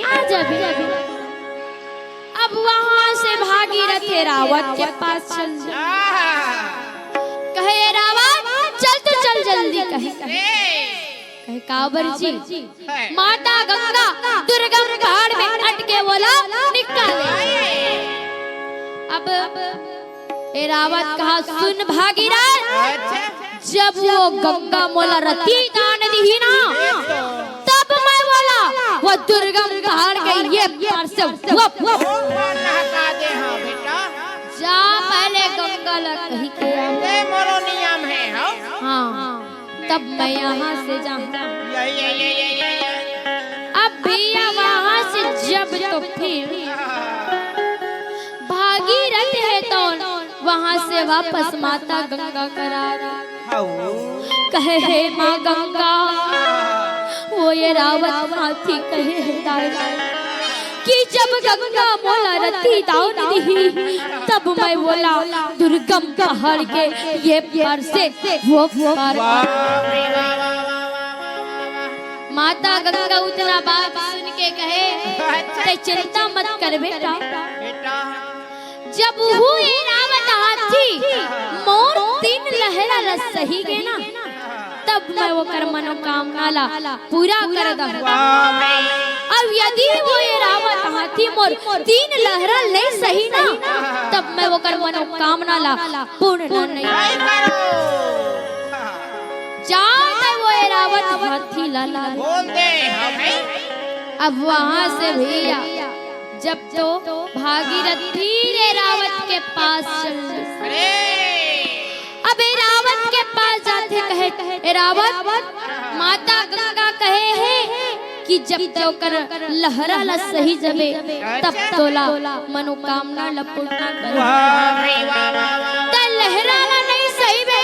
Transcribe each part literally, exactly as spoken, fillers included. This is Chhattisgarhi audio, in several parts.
आ जाबे। अब वहां से भागीरथ एरावत के पास चल जा। कहे, "एरावत, चल तो चल जल्दी," कहे। कहे, "काबर जी?" माता गंगा दुर्गम पहाड़ में अटके, वोला निकाले। अब एरावत कहा, "सुन भागीरथ, जब वो गंगा मोला रति दान दिही ना, तब मैं वोला वो दुर्गम पहाड़ के ये पार से वो, वो पार लहका दे।" हाँ बेटा, जा पहले गंगा ला कही के आ। ए मोरो नियम है, हाँ? हाँ, तब मैं यहाँ से जाऊँ। या, या, या। अब भैया वहाँ से जब तो फिर भागीरथ हे तो वहाँ से वापस माता गंगा करा रहा। कहे, "हे माँ गंगा, वो एरावत हाथी कहे हे दाई कि जब गंगा मोला रति दान दिही, तब मैं वोला दुर्गम पहाड़ के ये पार से वो पार।" माता गंगा उतना बात सुन के कहे, "तैं चिंता मत कर बेटा, जब वो एरावत हाथी मोर तीन लहरा ला सही गे ना, तब मैं ओकर मनोकामना ला पूरा कर दहूँ। अब यदि वो एरावत हाथी मोर तीन लहरा नहीं सही ना, तब मैं ओकर मनोकामना ला पूर्ण नहीं।" जात है वो एरावत हाथी ला ला। अब वहां से भैया जब तो भागीरथ फिर एरावत के पास चल दी। अब एरावत के पास जाथे, कहे, "एरावत, माता गंगा कहे हे कि जब तोकर लहरा ला सही जबे, तब तोला मनोकामना ला पूर्ण कर।" त लहरा ला नहीं सही बे,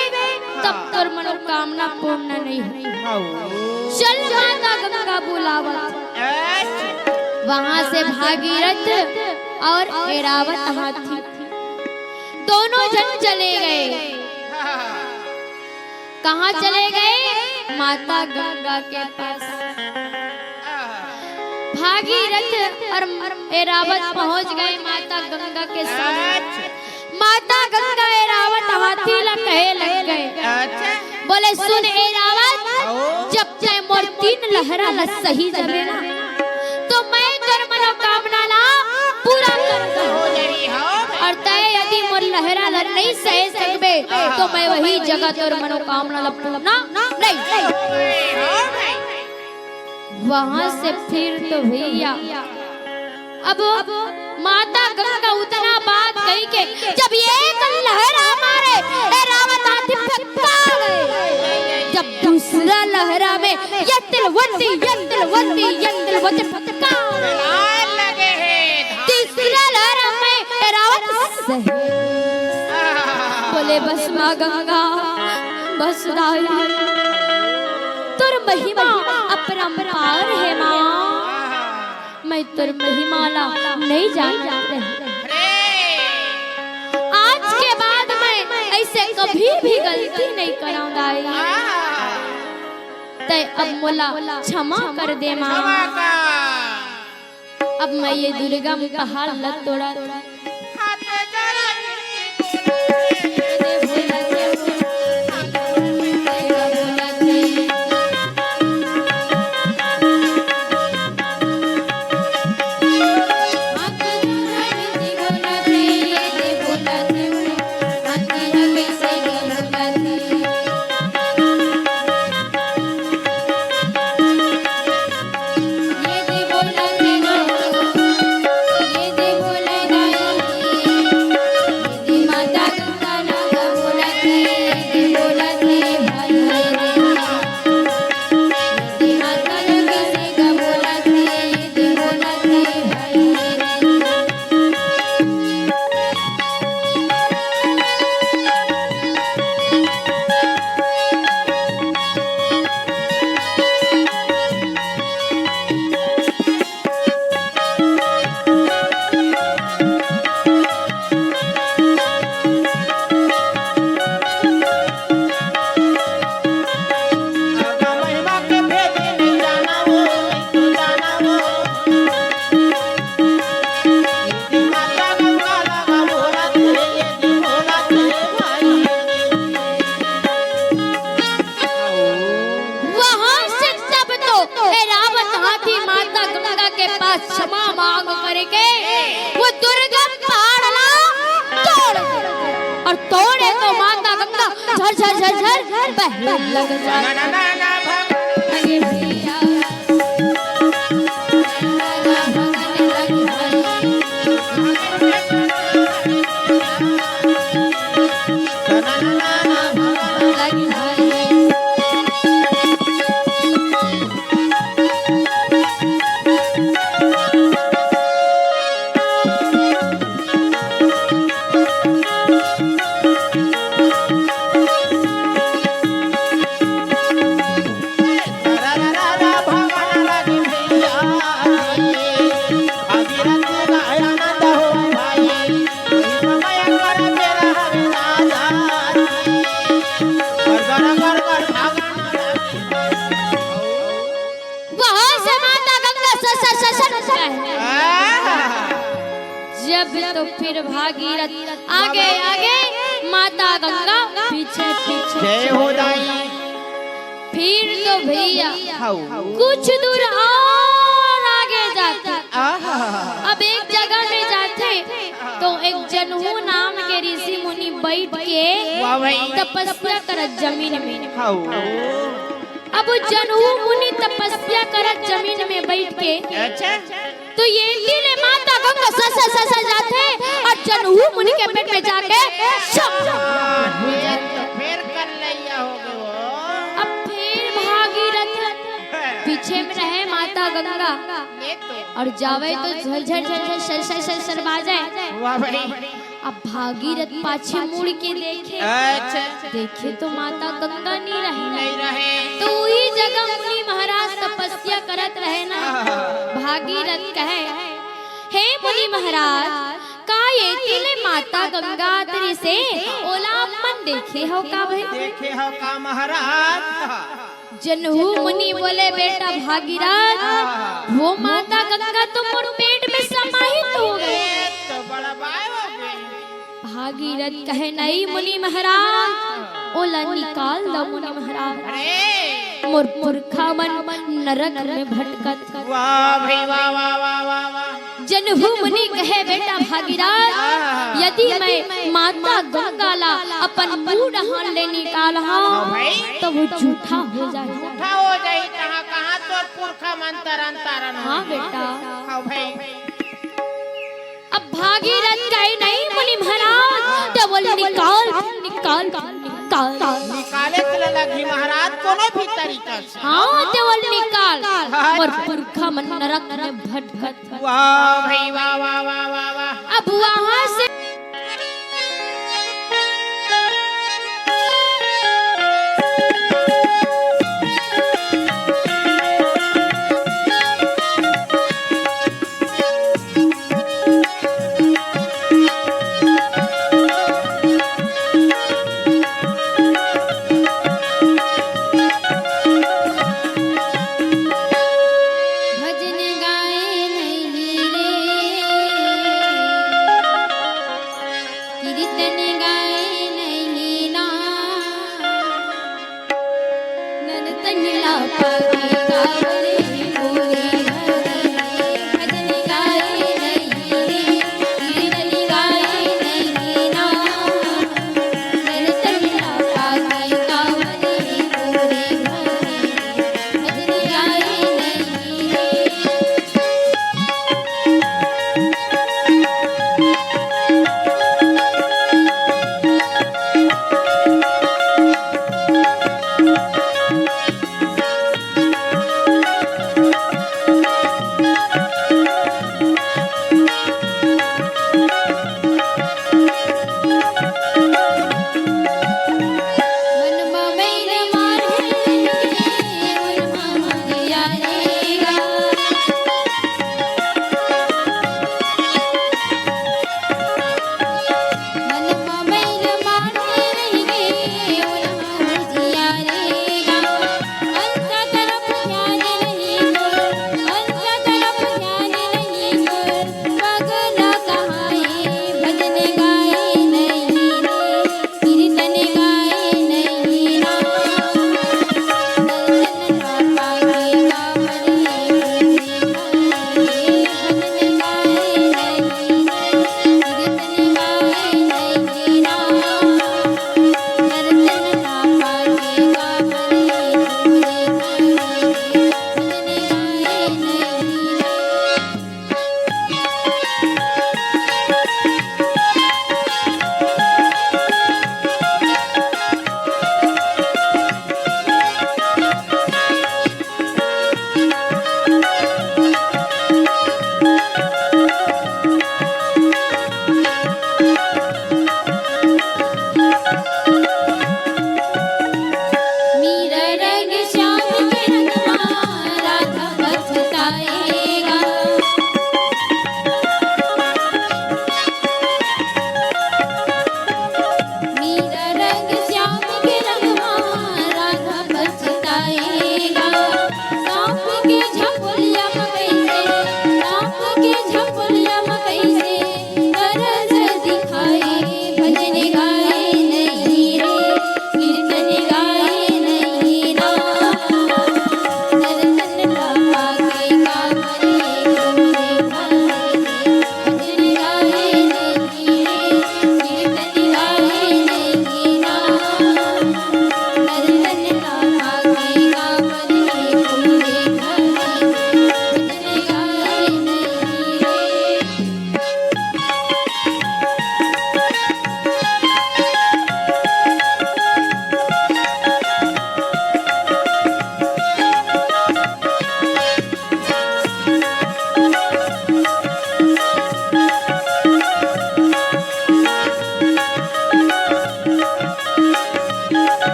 तब तोर मनोकामना पूर्ण नहीं हो। चल माता गंगा बुलावत। वहां से भागीरथ और एरावत हाथी दोनों जन चले गए। कहाँ चले गए? माता गंगा के पास। भागीरथ और एरावत पहुंच गए माता गंगा के सामने। माता गंगा एरावत हाथी ला कहे लग गए, बोले, "सुन एरावत, जब तैं मोर तीन लहरा ला सही जबे ना, तो मैं तोर मनोकामना ला पूरा कर दूं। और तैं यदि मोर लहरा ला नहीं सहे सकबे, तो मैं वही जगह तोर मनोकामना ला पूर्ण नहीं।" वहां से फिर तो भैया अब माता गंगा उतना बात कही के जब एक लहरा मारे, एरावत हाथी फक्का गए। जब दूसरा लहरा में ये तिलवती, ये तिलवती, ये तिलवती फक्का। तीसरा लहरा में एरावत सही। बोले, "बस माँ गंगा, बस दाई, तोर महिमा अपरंपार हे माँ।" मैं तोर महिमा ला नहीं जानत रहे। आज के बाद मैं ऐसे कभी भी गलती नहीं करंव दाई। तैं अब मोला क्षमा कर दे माँ। अब मैं ये दुर्गम पहाड़ ला तोड़ा तोड़े तो माता गंगा झर झर झर झर बहे लग जाए। अरे भैया, वहां से माता गंगा ससर ससर उठता है। जब तो फिर भागीरथ आगे आगे, माता गंगा पीछे पीछे। जय हो दाई। फिर तो भैया हाउ। कुछ दूर और आगे जाते, आहा। अब एक जगह में जाते तो एक जनहू नाम के ऋषि मुनि बैठ के वाह भाई। तपस्या करत जमीन में। हाउ। अब वो जनहू मुनि तपस्या करत जमीन में बैठ के, अच्छा। तो ये तीने माता गंगा ससा ससा जाथे और जनहू मुनि के पेट में जाके सब। फेर कर लैया हो गए वो। अब फिर भागीरथ पीछे में रहे माता गंगा। ये तो। और जावे तो झर झर झर झर सर सर सर सर बाजे। वाह भाई। अब भागीरथ पाछे मुड़ के देखे। अच्छा। देखे तो माता गंगा नहीं रहे। नहीं रहे। तो वही जगह मुनि महाराज तपस्या करत रहे ना। आहा। भागीरथ कहे, "हे मुनि महाराज, का ये तीने माता गंगा तेरे से ओला अपन देखे हो का भाई?" देखे हो का महाराज? जनहू मुनि बोले, "बेटा भागीरथ, वो माता गंगा तो मोर पेट में समाहित हो गए।" तो बड़ा बाय हो गए। भागीरथ कहे, "नहीं मुनि महाराज, ओला निकाल दो मुनि महाराज, अरे। मोर पुरखा मन नरक में भटकत।" वाह भाई वाह, वाह, वाह, वाह, वाह। जनहू मुनि कहे, "बेटा भागीरथ, यदि मैं माता गंगा ला अपन मुंह डहान ले निकाल हूं, हाँ भाई। तो वो झूठा हो जाए।" झूठा हो जाए, कहाँ, कहाँ तोर पुरखा मन तरन तारन हो। हाँ बेटा। हाँ भाई। अब भागीरथ कहे, "नहीं मुनि महाराज, तो वो निकाल, निकाल, निकाल।" निकाले के लगही महाराज, कोनो भी तरीका से। हाँ, ते ओला निकाल। हाँ। मोर पुरखा मन नरक में भटकत। वाह भाई, वाह, वाह, वाह, वाह, वाह। अब वहां से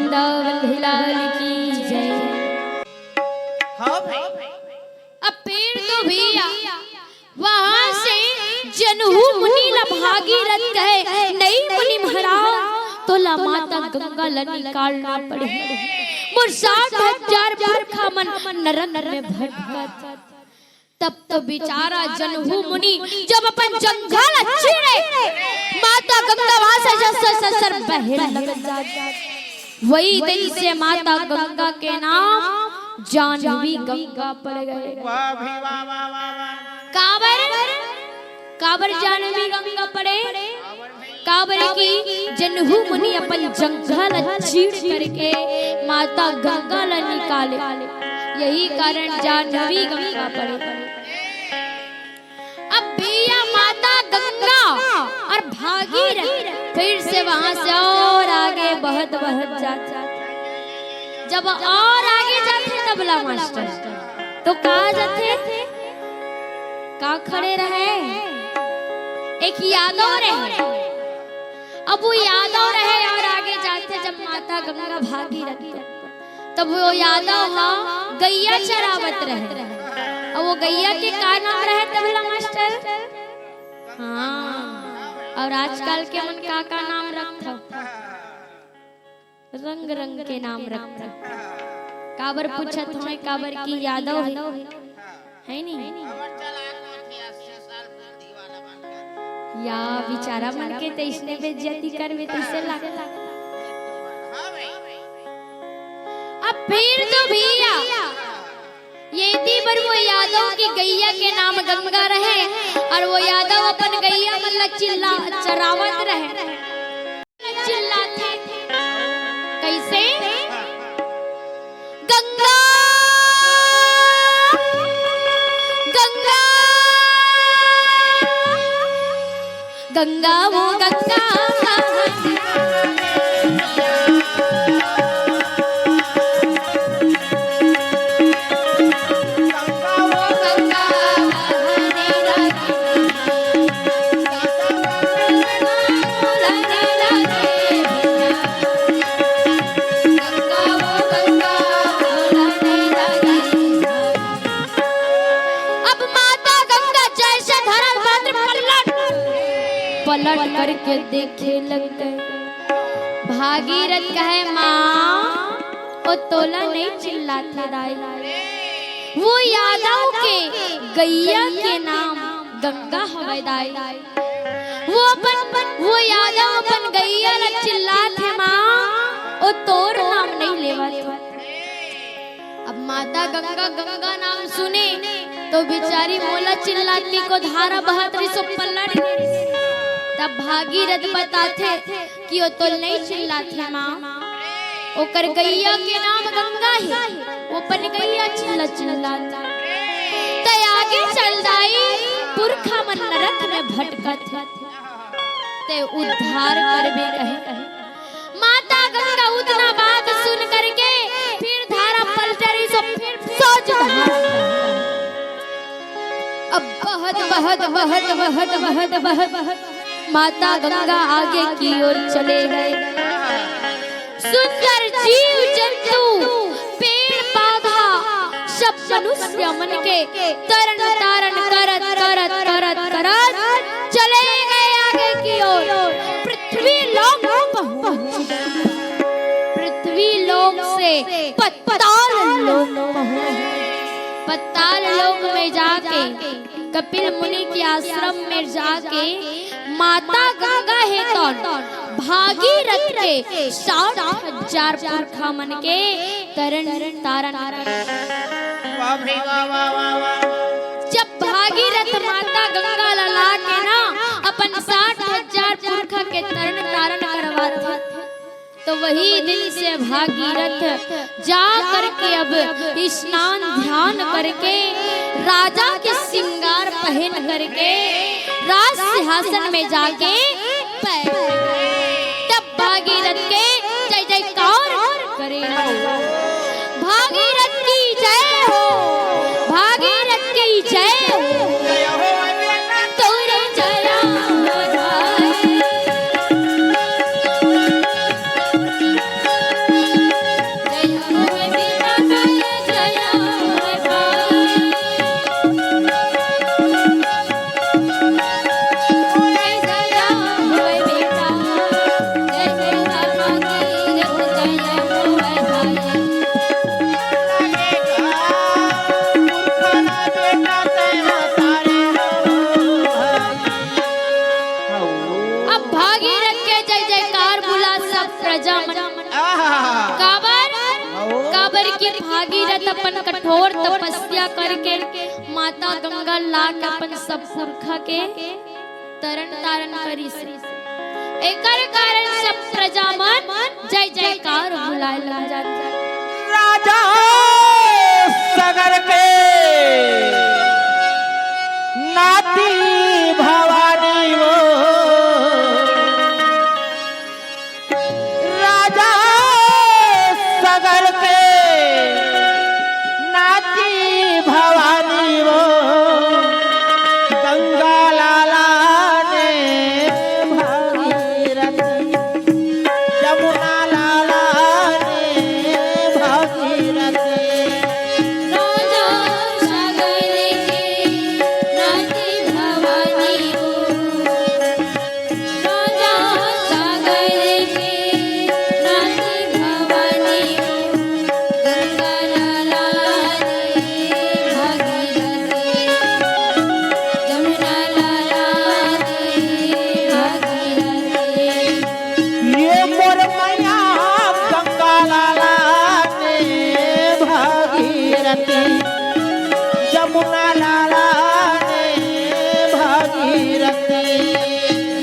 वृंदावन लाल की जय। हाँ भाई। अब फिर तो भैया वहां से जनहू मुनि ला भागीरथ कहे, "नहीं मुनि महाराज, तोला माता गंगा ला निकालना पड़ही। मोर साठ हजार पुरखा मन नरक में भटकत।" तब तो बेचारा जनहू मुनि जब अपन जंघा ला चीरे, माता गंगा वहां से सर, सर, सर, सर बहे लग जात। वही दिन से माता गंगा के नाम जाह्नवी गंगा पड़ गए। वाह भाई, वाह, वाह, वाह, वाह। काबर, काबर जाह्नवी गंगा पड़े? काबर कि जनहू मुनि अपन जंघा ला चीर करके माता गंगा ला निकाले, यही कारण जाह्नवी गंगा पड़े। अब भैया माता गंगा और भागीरथ फिर से वहां से और आगे बहत बहत जात। जब और आगे जाथे तबला मास्टर, तो कहा जाथे, का खड़े रहे, एक यादव रहे। अब वो यादव रहे और आगे जाथे जब माता गंगा भागीरथ, तब वो यादव हा गैया चरावत रहे। अब वो गैया के का नाम रहे तबला मास्टर? हाँ, और आजकल के मन का का नाम रखत? रंग रंग के नाम रखत। काबर पूछत होय, काबर कि यादव हे, है नी? या बेचारा मन के तइसने बेइज्जती करबे तइसे लागत। अब फिर तो भैया एती बर वो यादव के गैया के नाम गंगा रहे और वो यादव अपन गैया मन ला चिल्ला चरावत रहे। चिल्लाथे। कइसे? गंगा, गंगा, गंगा वो गंगा। अब माता गंगा जैसे धरम पत्र पलट, पलट करके देखे लग गए। भागीरथ कहे, "माँ, ओ तोला नहीं चिल्लाथे दाई, वो यादव के गैया के नाम गंगा हवय दाई।" वो अपन, वो यादव अपन गैया ला चिल्लाथे, "माँ, ओ तोर नाम नहीं लेवत।" अब माता गंगा गंगा नाम सुने तो बेचारी मोला चिल्लाथे को धारा बहत रहिस ओ पलट। तब भागीरथ बताथे कि ओ तो नहीं चिल्लाथे माँ, ओकर गैया के नाम गंगा हे, वो अपन गैया चिल्ला चिल्लाथे। तैं आगे चल दाई, पुरखा मन नरक में भटकत हे, तैं उद्धार करबे कहे। माता गंगा उतना बात सुन करके फिर धारा पलटरी सो फिर सोच धारा। अब बहत, बहत, बहत, बहत, बहत, बहत, माता गंगा आगे की ओर चले गए। सुंदर जीव जंतु, पेड़ पौधा, सब मनुष्य मन के तरन तारन करत, करत, करत, करत चले गए आगे की ओर। पृथ्वी लोक पहुंच, पृथ्वी लोक से पताल लोक पहुंच। पताल लोक में जाके कपिल मुनि के आश्रम में जाके माता गंगा हे तौन भागीरथ के साठ हजार पुरखा मन के तरन तारन। वाह भाई वाह, वाह, वाह, वाह। जब भागीरथ माता गंगा ला ला के ना अपन साठ हजार पुरखा के तरन तारन करवाथे, तो वही दिन से भागीरथ जा करके अब स्नान ध्यान करके राजा के श्रृंगार पहन करके राज सिंहासन में जाके बैठ गए। तब भागीरथ के जय जयकार करे। भागीरथ की जय हो, भागीरथ की जय हो। तोरे चरण बधाई। भागीरथ अपन कठोर तपस्या करके माता गंगा ला के अपन सब पुरखा के तरन तारन करिस। एकर कारण सब प्रजा मन जय जयकार बुलाए लग जाथे। राजा सगर के नाती भवानी वो, राजा सगर के नाती भवानी वो, गंगा लाला ने भागीरथी, जमुना लाला ने भागीरथी। राजा सगर के नाती भवानी वो, राजा सगर के नाती भवानी वो, गंगा लाला ने भागीरथी, जमुना लाला ने भागीरथी। ये मोर मैया गंगा लाला ने भागीरथी, जमुना लाला ने भागीरथी।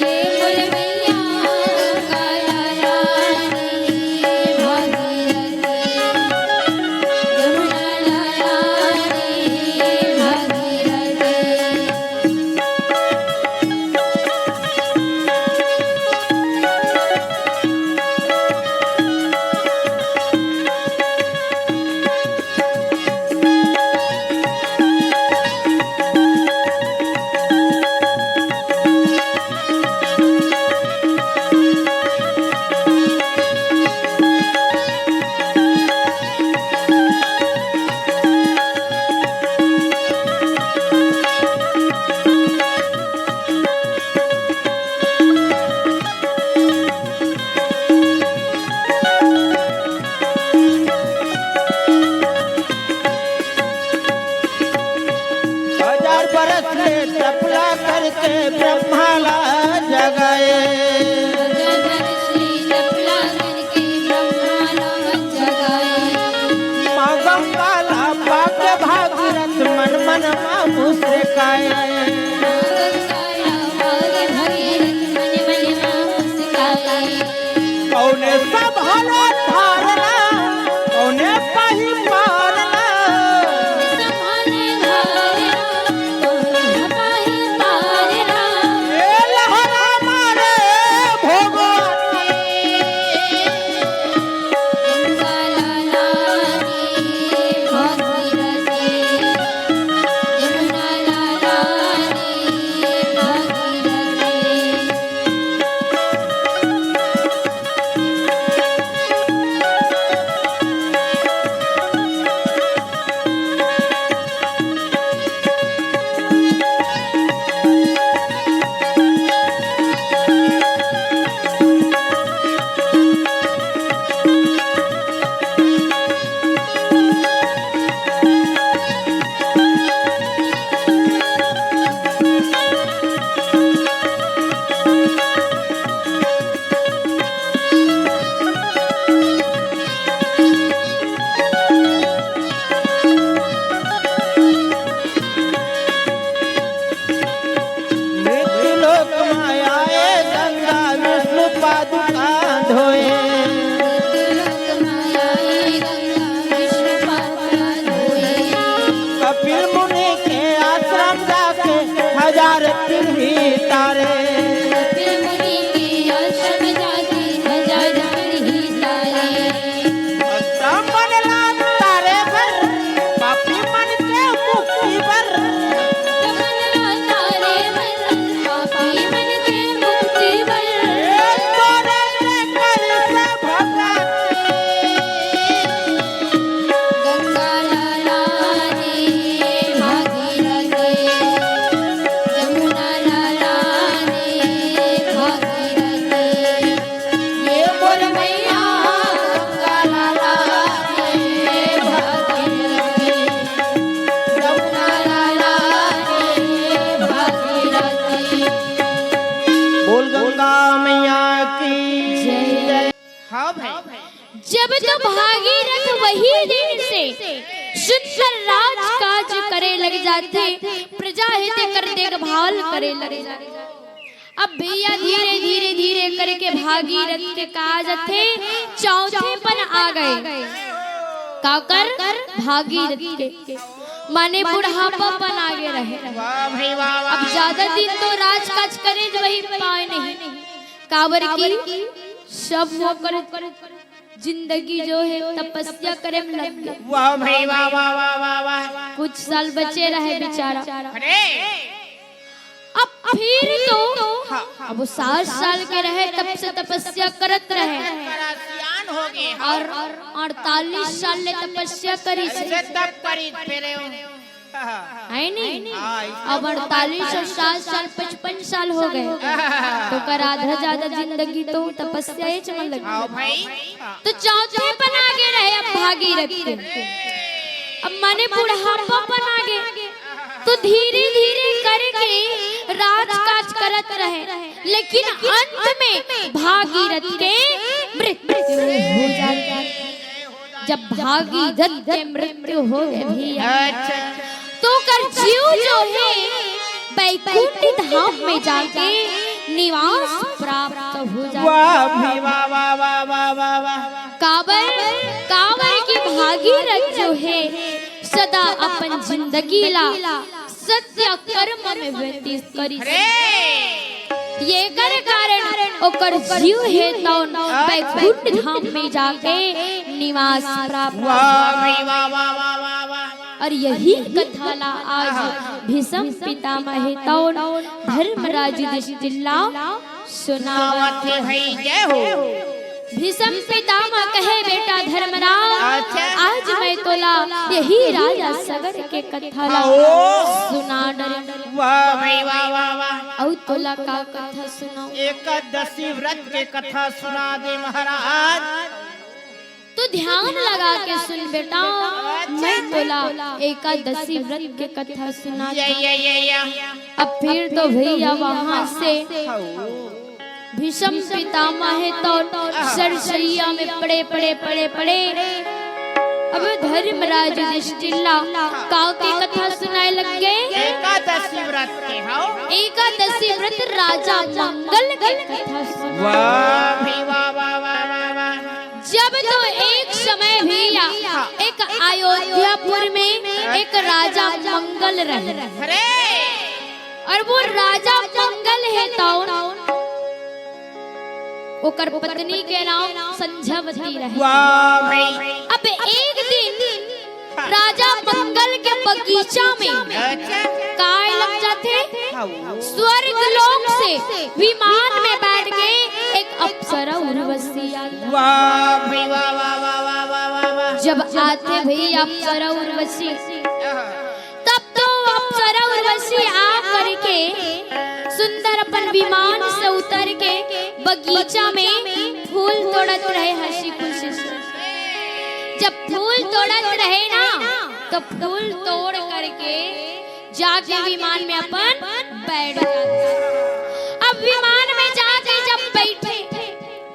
ये मोर मैया गंगा लाला ने भागीरथी, जमुना लाला ने भागीरथी। हजार बरस ले तपला करके ब्रह्मा ला जगाए। हजार बरस ले तपला करके ब्रह्मा ला जगाए। माँ गंगा ला पाके भागीरथ मन मन मा मुस्काए। माँ गंगा ला पाके भागीरथ मन मन मा मुस्काए। कौने संभाले धारना, कौने पाही पारना। संभाले धारना, कौने पाही पारना। ए लहरा मारे भगवती। गंगा लाला ने भागीरथी, जमुना लाला ने भागीरथी। मृत्यु लोक माया ए गंगा विष्णु पादुका धोए। मृत्यु लोक माया ए गंगा विष्णु पादुका धोए। कपिल मुनि के आश्रम जाके हजार तिरही तारे। कपिल मुनि के आश्रम जाके हजार तिरही तारे। भक्त मन ला तारे बर, पापी मन के मुक्ति बर। भक्त मन ला तारे बर, पापी मन के मुक्ति बर। ए तोरे ले कर से भगती। गंगा लाला ने भागीरथी, जमुना लाला ने भागीरथी। ये मोर मैया गंगा लाला रे भागीरथी, जमुना लाला रे भागीरथी। बोल गंगा मैया की जय। हाँ भाई। जब तो भागीरथ वही दिन से जाथे, प्रजा हे तेकर देखभाल करे लग जाथे। अब भैया धीरे धीरे धीरे करके भागीरथ के का जाथे, चौथे पन आ गए। काकर? भागीरथ के। माने बुढ़ापा पन आगे रहे। वाह भाई वाह वाह। अब ज्यादा दिन तो राजकाज करे वही पाए नहीं, काबर की सब ओकर जिंदगी जो है तपस्या करे में लग गए। वाह भाई वाह वाह वाह वाह वाह। कुछ साल बचे रहे बेचारा। अरे अब फिर तो अब वो साठ साल के रहे, तब से तपस्या करत रहे। बड़ा सियान हो गए। और अड़तालीस साल ले तपस्या करी से, से तब करी फिरे हो। है नहीं? हाँ, इससे अब अड़तालीस और साठ साल, पचपन साल हो गए, तो कर आधा ज्यादा जिंदगी तो तपस्या च में लगी। हाँ भाई। तो चौथे पन आगे रहे अब भागीरथ के। अब माने बुढ़ापा पन आगे, तो धीरे धीरे करके राजकाज करत रहे, लेकिन अंत में भागीरथ के मृत्यु हो जाती। जब भागीरथ के मृत्यु हो गए भैया, अच्छा। तो कर जीव जो है बैकुंठ धाम में जाके निवास प्राप्त हो जाता। वाह भाई वाह वाह वाह वाह वाह वाह। काबर, काबर की भागीरथ जो है सदा अपन जिंदगी ला सत्य कर्म में व्यतीत करी। अरे ये कर कारण ओकर जीव है तौन बैकुंठ धाम में जाके निवास प्राप्त। वाह भाई वाह वाह वाह वाह वाह। और यही कथा ला आज भीष्म पितामह है तौन धर्मराज युधिष्ठिर ला सुनावत। सुनावत है भाई जय हो। भीष्म पितामह कहे, बेटा धर्मराज, अच्छा। आज मैं तोला यही राजा सगर के कथा ला आओ। सुना डरे। वाह भाई वाह वाह वाह। अउ तोला का कथा सुनाऊं? एकादशी व्रत के कथा सुना दे महाराज। तू ध्यान लगा के सुन बेटा, मैं तोला एकादशी व्रत के कथा सुना। या या या या। अब फिर तो भैया वहां से भीष्म पितामह है तो सरसैया में पड़े पड़े पड़े पड़े। अब धर्मराज युधिष्ठिर ला का के कथा सुनाए लग गए। एकादशी व्रत के हो। एकादशी व्रत राजा मंगल के कथा सुना। वाह भाई वाह वाह वाह वाह वाह। जब तो एक समय भैया एक अयोध्यापुर में एक राजा मंगल रहे। अरे और वो राजा मंगल है तौन ओकर पत्नी के नाम संझावती रहे। वाह भाई। अब एक दिन राजा मंगल के बगीचा में अच्छा। काय लग जाथे? स्वर्ग लोक से विमान में बैठ के एक अप्सरा उर्वशी आई। वाह भाई वाह वाह वाह वाह वाह वाह वाह। जब आथे भैया अप्सरा उर्वशी, तब तो अप्सरा उर्वशी आ करके सुंदर अपन विमान से उतर के बगीचा में फूल तोड़त रहे हंसी खुशी से। जब फूल तोड़त रहे ना, तो फूल तोड़ करके जाके विमान में अपन बैठ जाते। अब विमान में जाके जब बैठे,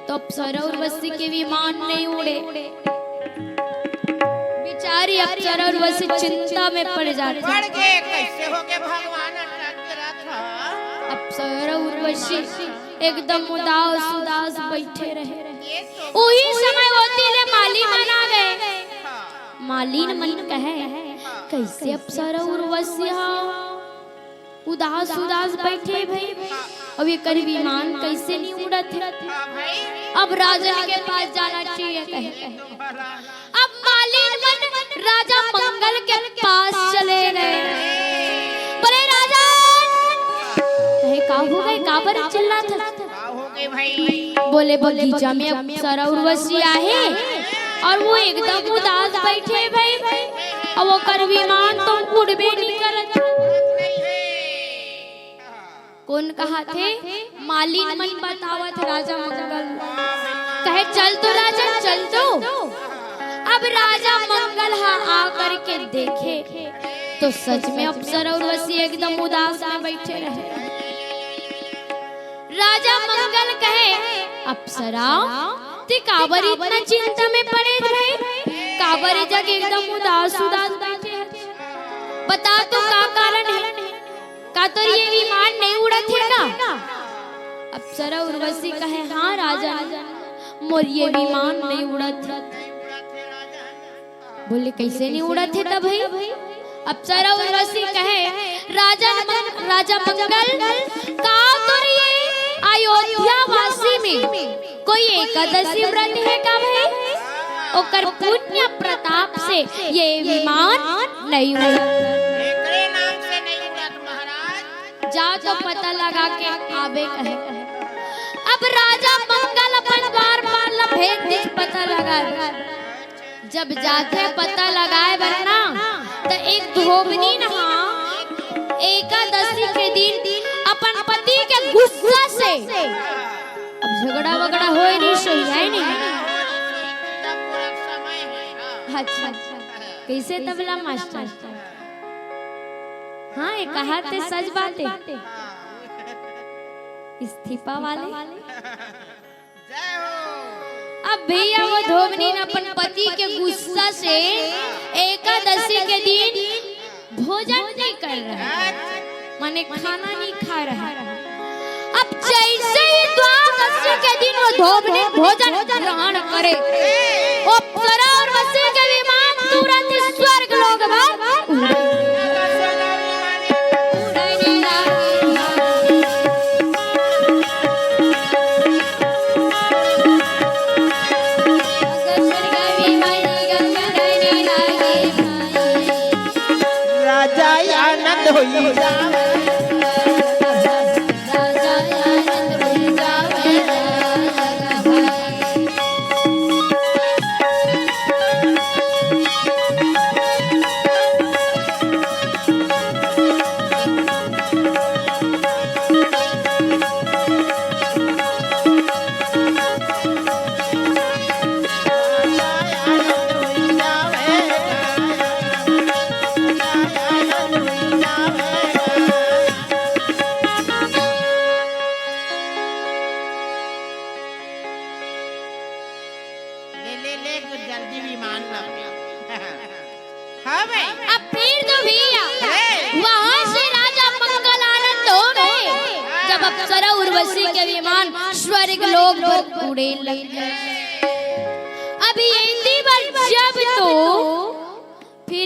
तो अप्सरा उर्वशी के विमान नहीं उड़े। बेचारी अप्सरा उर्वशी चिंता में पड़ जाती। पड़ गए, कैसे हो गए भगवान अटक के रखा। अप्सरा उर्वशी एकदम उदास उदास बैठे रहे। ये तो उही समय होती ले माली मन आ गए। मालिन मन कहे, कैसे अप्सरा उर्वशी हा उदास उदास बैठे भाई, अब एकर विमान कैसे नहीं उड़त है? हाँ भाई। अब राजन के पास जाना चाहिए कहे। अब मालिन मन राजा मंगल के पास चले गए। बोले, राजा, कहे, का हो गए, काबर चिल्ला था? का हो गए भाई? बोले, बगीचा में अप्सरा उर्वशी आहे और वो एकदम उदास बैठे भाई। अब ओकर विमान तो उड़बे नहीं करत। कौन कहा थे? मालिन मन बतावत राजा मंगल। कहे, चल तो राजा, चल तो। अब राजा मंगल हा आ करके देखे तो सच में अप्सरा उर्वशी एकदम उदास में बैठे रहे। राजा मंगल कहे, अप्सरा, ते काबर इतना चिंता में पड़े रहे? काबर ए जग एकदम उदास उदास बैठे है? बता तो का कारण हे? का तोर ये विमान नइ उड़त हे का? अप्सरा उर्वशी कहे, हाँ राजन, मोर ये विमान नइ उड़त हे। बोले, कइसे नइ उड़त हे त भई? अप्सरा उर्वशी कहे, राजन मंग-, राजा मंगल, का तोर ये अयोध्या वासी में कोई एकादशी व्रत हे का भई? ओकर पुण्य प्रताप से ये विमान नइ उड़त। एकरे नाम से नइ उड़त महाराज। जा तो पता लगा के आबे कहे। अब राजा मंगल अपन द्वारपाल ला भेज दे पता लगा। जब जाथे पता लगाए बर ना, त एक धोबनी न हा एकादशी के दिन अपन पति के गुस्सा से, अब झगड़ा वगड़ा होय नहीं सही है नहीं। अच्छा, अच्छा। कइसे तबला मास्टर? हाँ, ये कहा ते सच बात हे। इस्तीफा वाले। अब भैया वो धोबनी न अपन पति के गुस्सा से एकादशी के दिन भोजन नइ कर रहा, माने खाना नइ खा रहा। अब जइसे ही द्वादशी के दिन वो धोबनी भोजन ग्रहण करे, वो अप्सरा उर्वशी के विमान तुरंत ही स्वर्ग लोक बर उड़े। राजा आनंद होई जावे। ले, ले, ले, जल्दी विमान ला। हाँ भाई। अब फिर तो भैया, हे। वहाँ से राजा मंगल आनंद हो गए, जब अप्सरा उर्वशी के विमान स्वर्ग लोक पर उड़े लग गए। अब ये बर जब तो